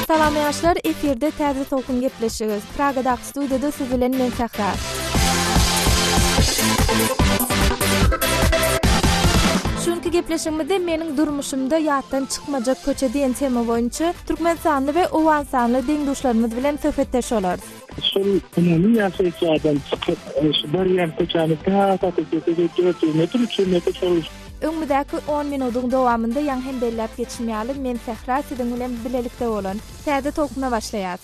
Salam ýaşlar, efirde Täze Tolkun gepleşigi. Pragadaky studiýada siz bilen men Sähra. Şu günki gepleşigimizde meniň durmuşymda ýatdan çykmajak köçe diýen tema boýunça türkmenistanly we owganystanly deň-duşlarymyz bilen söhbetdeş bolarys. Şol umumy ýaşaýyş jaýdan çykyp, şu barýan köçäni tä fakultete 400 metr, 300 metr şol Öňümizdäki on minudyň dowamynda ýaňy hem belläp geçişim ýaly, men Sähra siziň bilen bilelikde bolan Täze tolkuna başlaýas.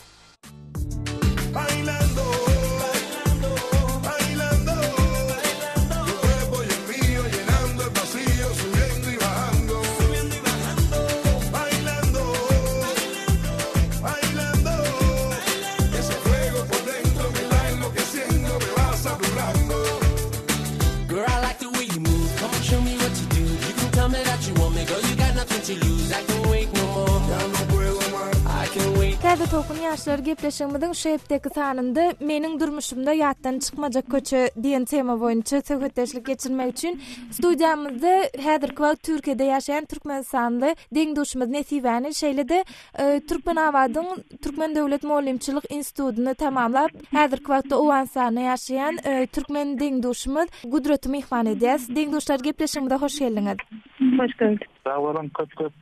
Täze Tolkun ýaşlar gepleşigimiziň şu hepdeki sanynda Meniň durmuşymda ýatdan çykmajak köçe diýen tema boýunça söhbetdeşlik geçirmek üçin studiýamyzda häzirki wagt Türkiýede ýaşaýan türkmenistanly deň-duşumyz Nesibäni şeýle-de Türkmenabadyň Türkmen döwlet mugallymçylyk institutyny tamamlap, häzirki wagtda Owganystanda ýaşaýan türkmen deň-duşumyz Gudraty myhman edýäs. Deň-duşlar gepleşigimize hoş geldiňiz. Hoş gördük. Sag boluň köp köp.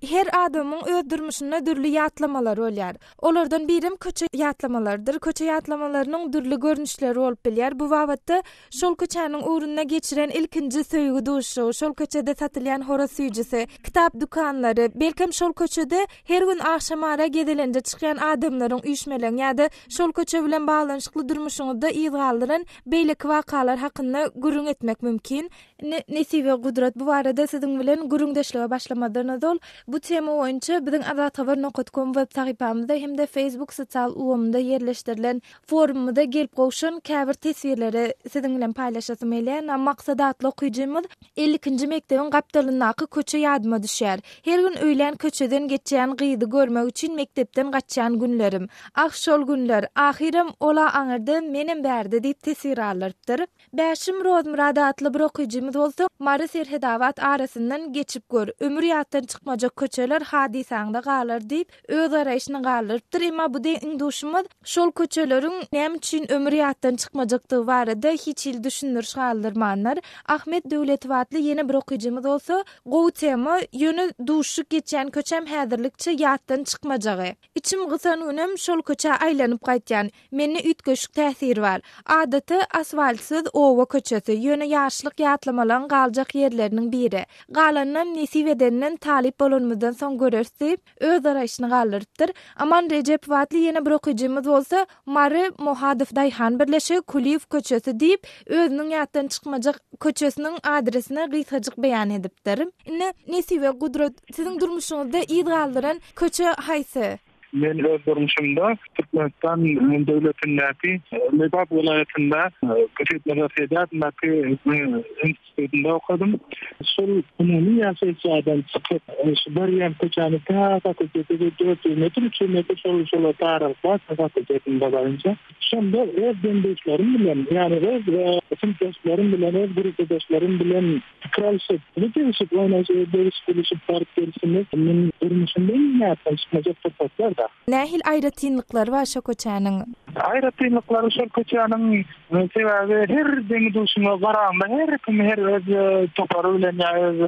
Her adamyň öz durmuşynda dürli ýatlamalary bolýar. Olardan birem köçe ýatlamalarydyr. Köçe ýatlamalarynyň dürli görnüşleri bolup bilýär. Bu babatda Şol köçäniň ugrunda geçiren ilkinji söýgi duşuşygy, şol köçede satylýan horaz süýjüsi, kitap dükanlary, belkem şol köçede her gün agşamara gezelenje çykýan adamlaryň üýşmeleň ýa-da şol köçe bilen baglanyşykly durmuşyňyzda yz galdyran beýleki wakalar hakynda gürrüň etmek mümkin. Indi Nesibe Gudrat bu barada siziň bilen gürrüňdeşlige başlamazdan ozal bu tema boýunça biziň azathabar nokat kom web sahypamyzda hem-de Facebook sosial ulgamynda ýerleşdirilen Forumymyza gelip gowşan käbir teswirleri siziň bilen paýlaşasym gelýär. Na Maksat atly okyjymyz 52-nji mekdebiň gapdalyndaky köçe ýadyma düşýär. Her gün öýlän köçeden geçýän gyzy görmek üçin mekdepden gaçýan günlerim. Ah, şol günler. Ahyram ol-a aňyrda, menem bärde diýip teswir galdyrypdyr. Bäşim Rozmyrat atly bir okyjymyz bolsa, Mary Serhedabat arasyndan geçip gör, ömür ýatdan çykmajak köçeler hadysaňda galar diýip, öz garaýşyny galdyrypdyr. Emma bu deň-duşumyz şol köçeleriň näme üçin ömür ýatdan çykmajakdygy barada hiç hili düşündiriş galdyrmandyr. Ahmet Döwletow atly ýene bir okyjymyz bolsa, Gowy tema, ýöne duşuşyk geçýän köçäm häzirlikçe ýatdan çykmajagy. Içim gysan günem şol köçä aýlanyp gaýtýan. Mende üýtgeşik täsir bar. Adaty, asfaltsyz oba köçesi, ýöne ýaşlyk ýatlamalaň galjak ýerleriniň biri. Galanynam nesip edenden talyp bolanymyzdan soň göreris diýip, öz garaýşyny galdyrypdyr. Aman Rejepow atly ýene bir okyjymyz bolsa, Mary, Mohadow daýhan birleşigi, Kulyýew köçesi diýip, özüniň ýatdan çykmajak köçesiniň adresini gysgajyk beýan edipdir. Indi, Nesibe, Gudrat, siziň durmuşyňyzda yz galdyran köçe haýsy? Men öz durmuşymda Türkmenistan döwletindäki Lebap welaýatynda Gyzyl Sedadyndaky institutynda okadym. Şol umumy ýaşaýyş jaýdan çykyp, şu barýan köçäni tä fakultete 400 metr, 300 metr şol şol aralyk bar fakultetiň barynça. Şonda öz deň-duşlarym bilen, ýagny öz synpdaşlarym bilen, öz grupbadaşlarym bilen Pikir alyşyp, degişip, oýnaşyp, degişip, gülüşip baryp gelşimiz meniň durmuşymda iň ýatdan çykmajak pursatlar-da. Nähili aýratynlyklary bar şo köçäniň? Aýratynlyklary şol köçäniň sebäbi her deň-duşuňa garaňda her kim her öz topary bilen ýa öz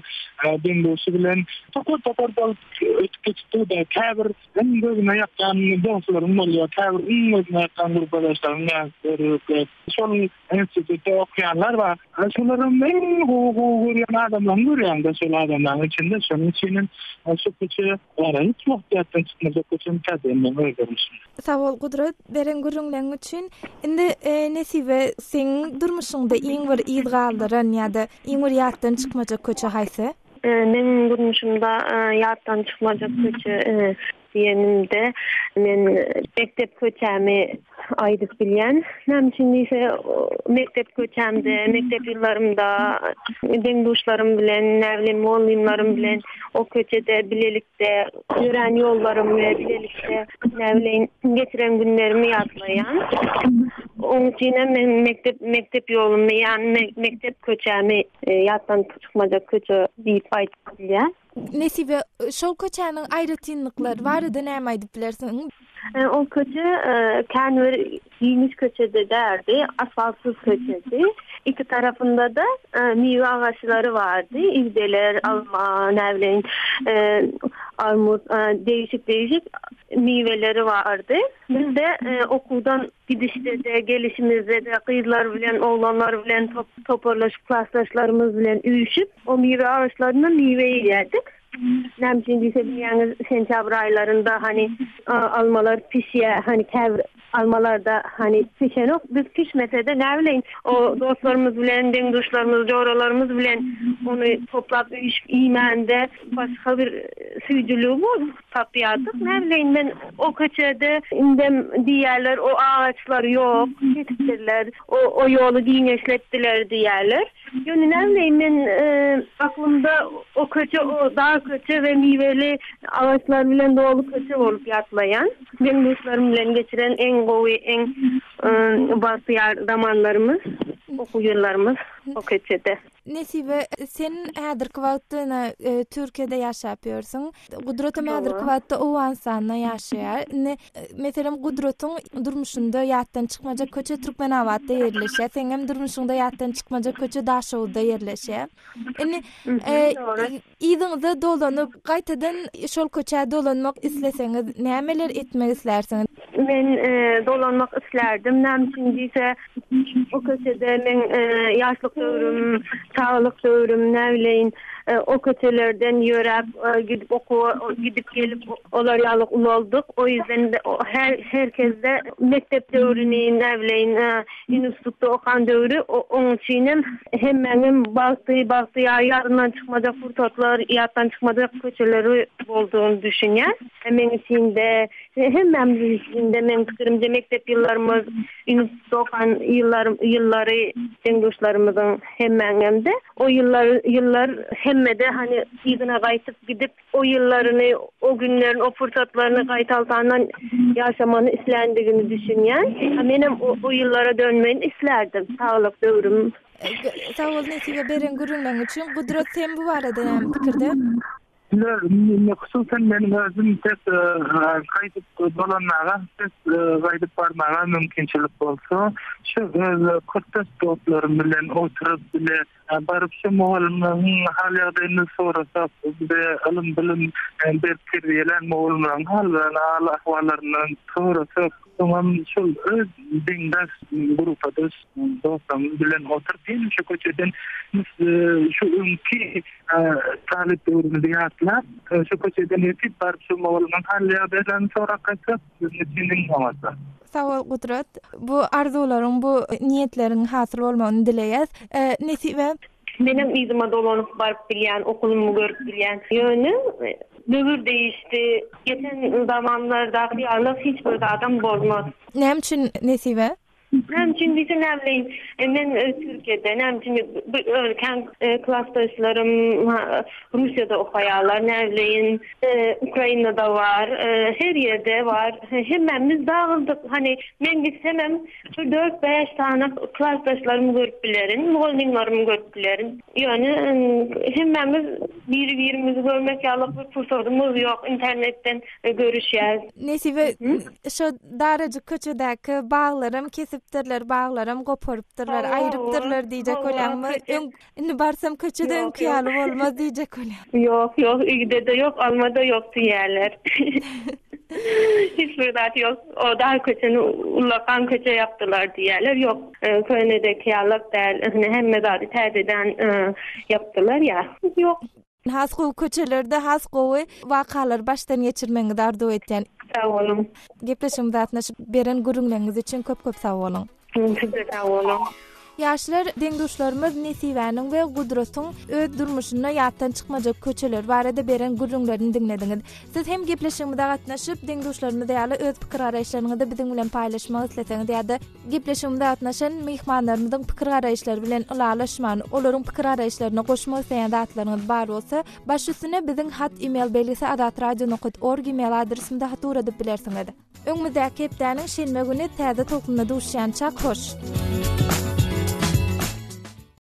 deň-duşy bilen topar-topar bolup ötüp geçip dur-da, käbir iň gözüne ýakýan dostlaryň bolýar, käbir iň gözüne ýakýan grupbadaşlaryň ýa şol Institutda okaýanlar bar. Şolaram iň gowy gowy görýän adamlaryňy görýäňde şol adamlaryň içinde. Şonuň üçinem şu köçe gara hiç wagt ýatdan çykmajak köçe täze meň öz durmuşymda. Sag bol Gudrat beren gürrüňleň üçin. Indi Nesibe seň durmuşyňda iň bir yz galdyran ýa-da iň bir ýatdan çykmajak köçe haýsy? Meň durmuşymda ýatdan çykmajak köçe. diýenimde men mekdep köçämi aýdyp bilýän. Näme üçin diýse, mekdep köçämde, mekdep ýyllarymda deň-duşlarym bilen, näbileýin mugallymlarym bilen o köçede bilelikde ýörän ýollarym we bilelikde näbileýin geçiren günlerimi ýatlaýan. Onuň üçinem men mekdep mekdep ýolumy, ýagny mekdep köçämi ýatdan çykmajak köçe diýip aýdyp bilýän. Nesibe, şol köçäniň aýratynlyklary barada näme aýdyp bilersiň? Ol köçe kän bir giňiş köçe-de däldi, asfaltsyz köçedi. Iki tarapynda-da miwe agaçlary bardy, igdeler, alma, näbileýin, armut, degişik-degişik miweleri bardy. Biz-de okuwdan gidişde-de, gelişimizde-de gyzlar bilen, oglanlar bilen toparlaşyp, klasdaşlarymyz bilen üýşüp, o miwe agaçlaryndan miwe iýýärdik. Näme üçin diýse bilýäňiz, sentýabr aýlarynda hany almalar pişýär, hany käbir almalar-da hany pişenok. Biz pişmese-de näbileýin, o dostlarymyz bilen, deň-duşlarymyz, joralarymyz bilen ony toplap üýşüp iýmände başga bir süýjüligi bol tapýardyk. Näbileýin men o köçede indem diýýärler, o agaçlar ýok, kesipdirler, o o ýoly giňeşletdiler diýýärler. Ýöne näbileýin men aklymda o köçe o dar köçe we miweli agaçlar bilen doly köçe bolup ýatlaýan. Deň-duşlarym bilen geçiren iň gowy, iň bagtyýar zamanlarymyz, okuw ýyllarymyz o köçede. Nesibe, sen häzirki wagtda ine Türkiýede ýaşap ýörsüň. Gudratam häzirki wagtda Owganystanda ýaşaýar. Indi meselem Gudratyň durmuşynda ýatdan çykmajak köçe Türkmenabatda ýerleşýär. Seňem durmuşyňda ýatdan çykmajak köçe Daşoguzda ýerleşýär. Indi Yzyňyza dolanyp, gaýtadan şol köçä dolanmak isleseňiz, nämeler etmek islärsiňiz? Men dolanmak islärdim. Näme üçin diýse, o köçede meň ýaşlyk döwrüm, çagalyk döwrüm, näbileýin, o köçelerden ýöräp gidip okuwa gidip gelip olar ýaly ulaldyk. O ýüzden her her kezde mekdep döwrüni, näbileýin, Institutda okan döwri oň üçinem hemmäňem bagty, bagtyýar, ýadyndan çykmajak pursatlar, ýatdan çykmajak köçeleri boldugyny düşünýän. Meň üçin-de, hemmämiz üçin-de meň pikirimce mekdep ýyllarymyz, institutda okan ýyllar ýyllary deň-duşlarymyzyň hemmäňem-de o ýyllar ýyllar hemmede hany yzyna gaýtyp gidip O ýyllaryny, o günlerini, o pursatlaryny gaýtaltandan ýaşamany isländigini düşünýän. Menem o ýyllara dönmegini islärdim. Saglyk döwrüm. Sag bol Nesibe beren gürrüňleriň üçin. Gudrat sen bu barada näme pikirde? Indi hususan meniň özüm tez gaýdyp dolanmaga, tez gaýdyp barmaga mümkinçilik bolsa, şu öz kursdaş dostlarym bilen oturyp bile Baryp şu mugallymlaryň hal-ýagdaýyny sorasak, bize ylym-bilim berip terbiýelän mugallymlaryň hal-ahwallaryndan sorasak, soňam şol öz deňdaş, grupadaş dostlarymyz bilen oturyp, ýene şu köçeden şu öňki talyp döwrümizi ýatlap, şu köçeden ötüp baryp şu mugallymyň hal-ýagdaýlaryny sorap gaýtsak, biziň üçin iň oňaty. Sag bol Gudrat. Bu arzuwlaryň, bu niýetleriň hasyl bolmagyny dileýäs. Nesibe. Menem yzyma dolanyp baryp bilýän, okulymy görüp bilýän. Ýöne döwür değişdi. Geçen zamanlardaky ýaly hiç bir zadam bolmaz. Näme üçin Nesibe? Näme üçin diýse näbileýin. Men Türkiýede, näme üçin kän klasdaşlarym Russiýada okaýarlar, näbileýin. Ukrainada bar, her ýerde bar. Hemmämiz dagyldyk. Hany men gitsemem bir dört-bäş sany klasdaşlarymy görüp bilerin, mugallymlarymy görüp bilerin. Ýöne hemmämiz biri-birimizi görmek ýaly bir pursadymyz ýok, internetden görüşýäs. Nesibe, şo darajyk köçedäki baglaram kesipdirler, baglaram goparypdyrlar, aýrypdyrlar diýjek bolýaňmy? Öň Indi barsam köçede öňki ýaly bolmaz diýjek bolýar. Ýok, ýok, igde-de ýok, alma-da ýok diýýärler. Hiç bir zat ýok. O dar köçeni ullakan köçe ýapdylar diýýärler. Ýok, könedeki ýalak däl. Indi hemme zady täzeden ýapdylar ýa. Ýok. Has gowy köçelerde has gowy wakalary başdan geçirmegiňizi arzuw etýän. Sag boluň. Gepleşigimize gatnaşyp beren gürrüňleriňiz üçin köp köp sag boluň. Siz-de sag boluň. Ýaşlar deň-duşlarymyz Nesibäniň we Gudratyň öz durmuşynda ýatdan çykmajak köçeler barada beren gürrüňlerini diňlediňiz. Siz hem gepleşigimize gatnaşyp, deň-duşlarymyz ýaly öz pikir-garaýyşlaryňyzy biziň bilen paýlaşmak isleseňiz ýa-da gepleşigimize gatnaşan myhmanlarymyzyň pikir-garaýyşlary bilen ylalaşman, olaryň pikir-garaýyşlaryna goşmak isleýän zatlaryňyz bar bolsa, baş üstüne biziň hat e-mail belgisi azatradio nokat org e-mail adresimize hat ugradyp bilersiňiz. Öňümizdäki hepdäniň şenbe güni täze tolkunda duşýançak hoş!